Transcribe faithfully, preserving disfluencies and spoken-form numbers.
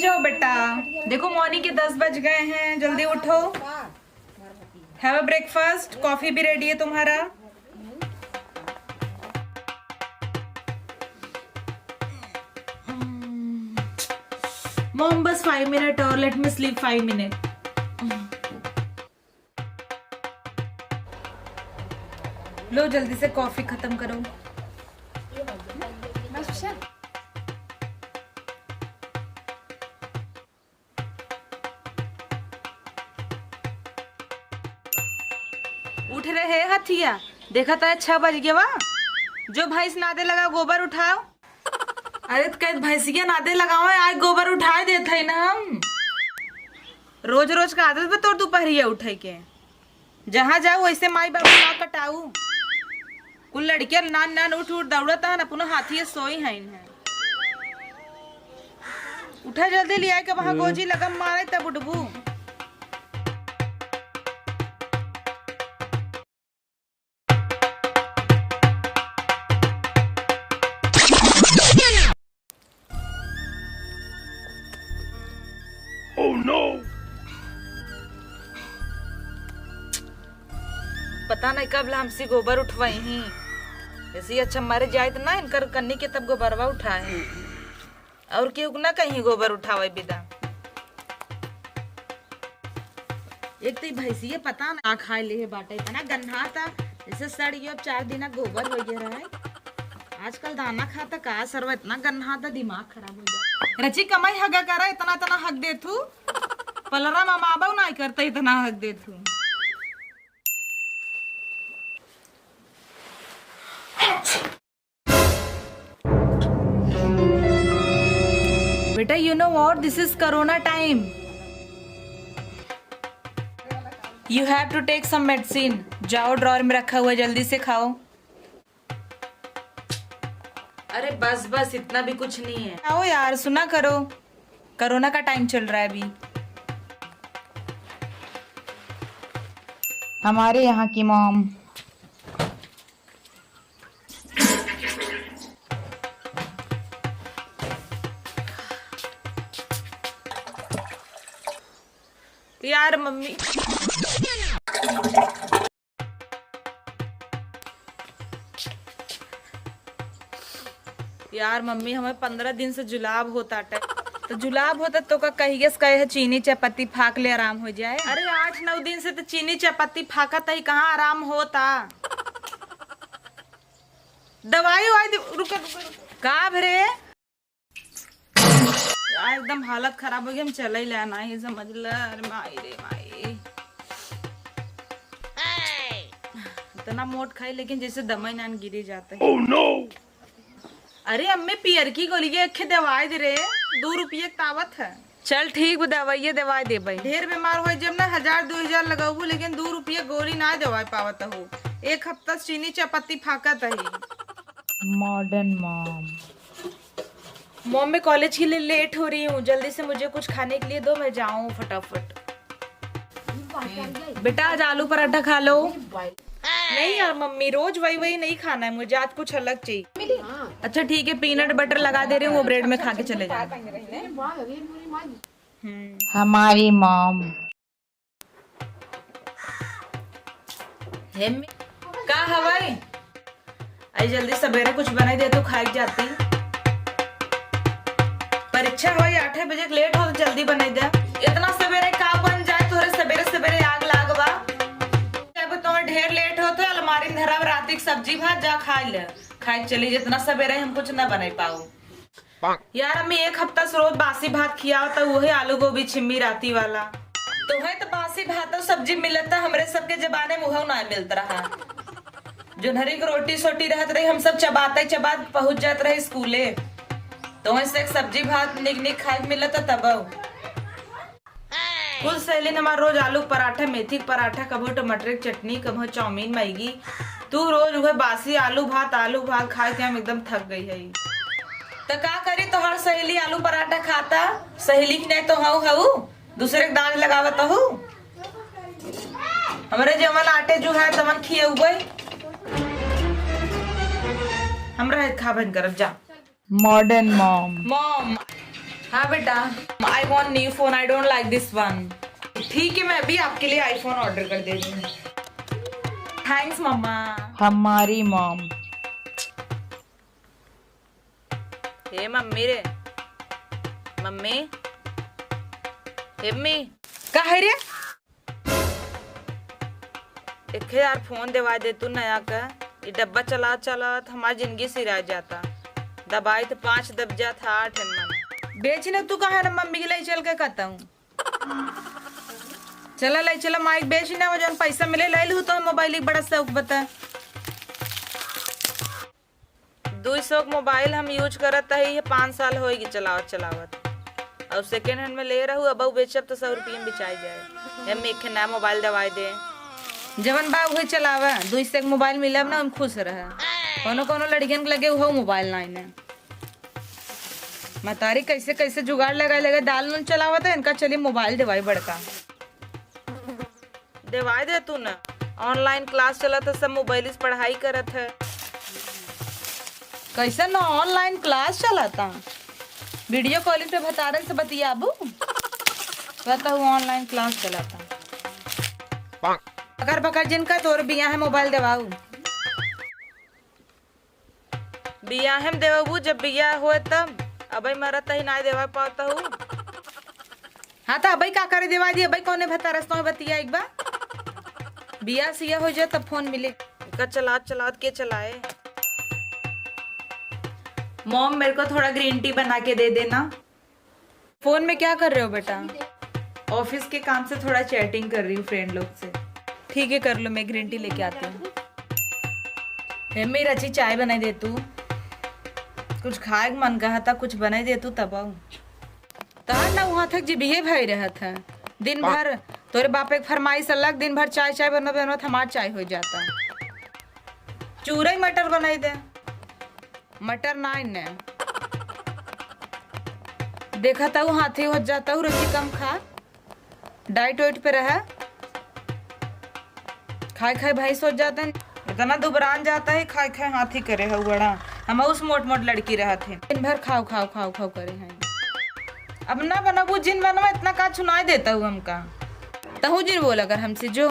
जाओ बेटा, देखो morning के दस बज गए हैं, जल्दी उठो। Have a breakfast, coffee भी ready है तुम्हारा। Mom, बस five minute और, let me sleep five minute। लो, जल्दी से coffee खत्म करो। उठ रहे हथिया, देखा त छह बज गवा। जो भैंस नादे लगा, गोबर उठाओ। अरे त कहत भैंसिया नादे लगावे, आज गोबर उठाए देत है ना हम। रोज रोज का आदत बा तोर दुपहरिया उठे के। जहाँ जाऊ वैसे माई बाबू ना कटाऊ। कुल लड़कियाँ नान नान उठ उठ दौड़त हन, अपनो हाथिये सोई हैं इन्हें। उठा जल्दी लिया के वहाँ गोजी लगम मारे तब उठबू। Oh no! पता नहीं कब ला हमसे गोबर उठवाई ही। ऐसे ही अच्छा मर जाए तो ना इनकर कन्नी के तब गोबरवा उठाए। और केहू के ना कहीं गोबर उठावे बिदा। एक तो ई भैंसिया पता ना का खाए लेहे बाटे, इतना गन्हाता, जैसे सड़ गयो, अब चार दिन गोबर हो गया रहे। आजकल दाना खाता का सरवा, इतना गन्हाता, दिमाग खराब हो जाता। रची कमाई हगा करा, इतना इतना हग देथू, पलरा में माबा ना करता, इतना हग देथू। बेटा, you know what? This is corona time. You have to take some medicine. जाओ, drawer में रखा हुआ है, जल्दी से खाओ। अरे बस बस, इतना भी कुछ नहीं है। आओ यार, सुना करो, कोरोना का टाइम चल रहा है अभी। हमारे यहाँ की मॉम। यार मम्मी, यार मम्मी, हमें पन्द्रह दिन से जुलाब होता टे, तो जुलाब होता तो का कहिए से कहे है चीनी चायपत्ती फाक ले आराम हो जाए। अरे आठ नौ दिन से तो चीनी चायपत्ती फाकत ही, कहाँ आराम होता? दवाई वाई दे, रुको, रुको, रुको। का भरे? यार, एकदम हालत खराब हो गई, हम चले ही लेना ही, समझ ल। अरे माई रे माई, इतना मोट खाई लेकिन जैसे दमाई नान गिरे जाते हैं। Oh no! अरे अम्मे, पियर की गोली के एक दवाई दे रे, दो रुपये के तावत है। चल ठीक बा, दवाइये दवाई देबे। ढेर बीमार हो जब ना हजार दो हजार लगाबू, लेकिन दो रुपये गोली ना दवाई पावत हो। एक हफ्ता से चीनी चायपत्ती फाकत ही। Modern mom। मॉम, मैं कॉलेज के लिए लेट हो रही हूँ, जल्दी से मुझे कुछ खाने के लिए दो, मैं जाऊँ फटाफट। बेटा, आज आलू पराठा खा लो। नहीं यार मम्मी, रोज वही वही नहीं खाना है मुझे, आज कुछ अलग चाहिए। अच्छा ठीक है, पीनट बटर लगा दे रही हूँ, वो ब्रेड में खा के चले जाना। हम्म। हमारी मॉम। हे मम्मी, का हवाई? आई जल्दी सबेरे कुछ बनाई दे, तू खाई जाती। परीक्षा होई आठे बजे के, लेट हो तो जल्दी बनाई दे। इतना सबेरे का बन जाए तोरे, सबेरे सबेरे आग लागवा। जब तो ढेर लेट हो तो अलमारी में धरा राती के सब्जी भात, जा खाई ले, खाई चली। जितना सबेरे हम कुछ ना बनाई पाऊ। यार अम्मी, एक हफ्ता से रोज बासी भात खियावता, उहे आलू गोभी छिम्मी राती वाला। तोहे तो बासी भात और सब्जी मिलता, हमरे सबके जमाने में उहो ना मिलत रहा। जोन्हरी के रोटी सोटी रहत रही, हम सब चबाते चबात पहुंच जात रहे स्कूले। तोहे से एक सब्जी भात निक निक खाए के मिलता तब। कुल सहेलिन हमार रोज आलू के पराठा, मेथी के पराठा, कभो टमाटर के चटनी, कभो चाउमीन, मैगी। तू रोज उहे बासी आलू भात, आलू भात खाए के हम एकदम थक गई है। त का करी, तोहार सहेली आलू पराठा खाता, सहेली की नहीं तो हऊ हऊ, दूसरे के दाज लगावत हऊ। हमरे जवन आटे जुहाए तवन खियउबे। हमरा है खा बन करब जा। Modern mom। मॉम। हाँ बेटा, I want new phone, I don't like this one। ठीक है, मैं अभी आपके लिए iPhone order कर देती हूँ। Thanks मम्मा। हमारी मॉम। हे मम्मी रे, मम्मी, हे मम्मी। का है रे? एक हजार फोन देवा दे तू नया का। ई डब्बा चलात चलात हमार जिंदगी सिरा जाता। दबाई तो पाँच दब जात है, आठ है मन। बेच न तू कहा ना मम्मी के ले चल के कहता हूँ। चला ले चला माइक बेच न हो जौन पैसा मिले ले लू तो मोबाइल एक बड़ा शौक बता। दुई सौ के मोबाइल हम यूज करत हई, ये पाँच साल होइगी चलावत चलावत। और सेकेंड हैंड में ले रहू, अब बेचब तो सौ रुपये में बिचाई जाए। हम एक नया मोबाइल दवाई दे। जवन बा उहे चलावा, दुई सौ के मोबाइल मिलब ना, हम खुश रह। कोनो कोनो लड़कियन के लगे उहो मोबाइल नाई ने। मतारी कैसे कैसे जुगाड़ लगा लगे दाल नून चलावत है, इनका चली मोबाइल देवाई बड़का। देवाई दे तू ना, ऑनलाइन क्लास चलत है, सब मोबाइल से पढ़ाई करत है। कैसे ना ऑनलाइन क्लास चलता, वीडियो कॉलिंग पे भतारन से बतियाबू, कहता हूँ ऑनलाइन क्लास चलता। पकड़ पकड़ जिनका तोर बिया है मोबाइल देवाऊ। बियाहे में देवबू, जब बियाह होए तब। अबे मरत ही नाय देवा पावत हूँ। हाँ, तो अबे का करे देवा दी, अबे कौने भतारस तो बतिया एक बार। बियाह सिया हो जाए तब फोन मिले। का चलात चलात के चलाए। मॉम, मेरे को थोड़ा ग्रीन टी बना के दे देना। फोन में क्या कर रहे हो बेटा? ऑफिस के काम से थोड़ा चैटिंग कर रही हूँ फ्रेंड लोग से। ठीक है, कर लो, मैं ग्रीन टी लेके आती हूँ। हे मेरी रची, चाय बनाई दे तू। कुछ खाए के मन कहा था, कुछ बनाई दे तू तब आऊ। तहार ना वहाँ तक जिबिये भाई रहत है। दिन भर तोरे बापे के फरमाइश अलग, दिन भर चाय चाय बनत बनत हमार चाय हो जाता। चूरई मटर बनाई दे। मटर ना इन्ने। देखा ताऊ हाथी हो जाता हूँ, रोटी कम खा, डाइट वाइट पे रहा, खाए खाए भैंस हो जाते हैं। इतना दुबरान जाता है, खाए खाए हाथी करे है बड़ा। हम उस मोट मोट लड़की रहत है, दिन भर खाओ खाओ खाओ खाओ करे हैं। अब ना बनबू जिन बनवा, इतना का सुनाई देता हूँ हमका। तहू जिन बोला कर हमसे जो।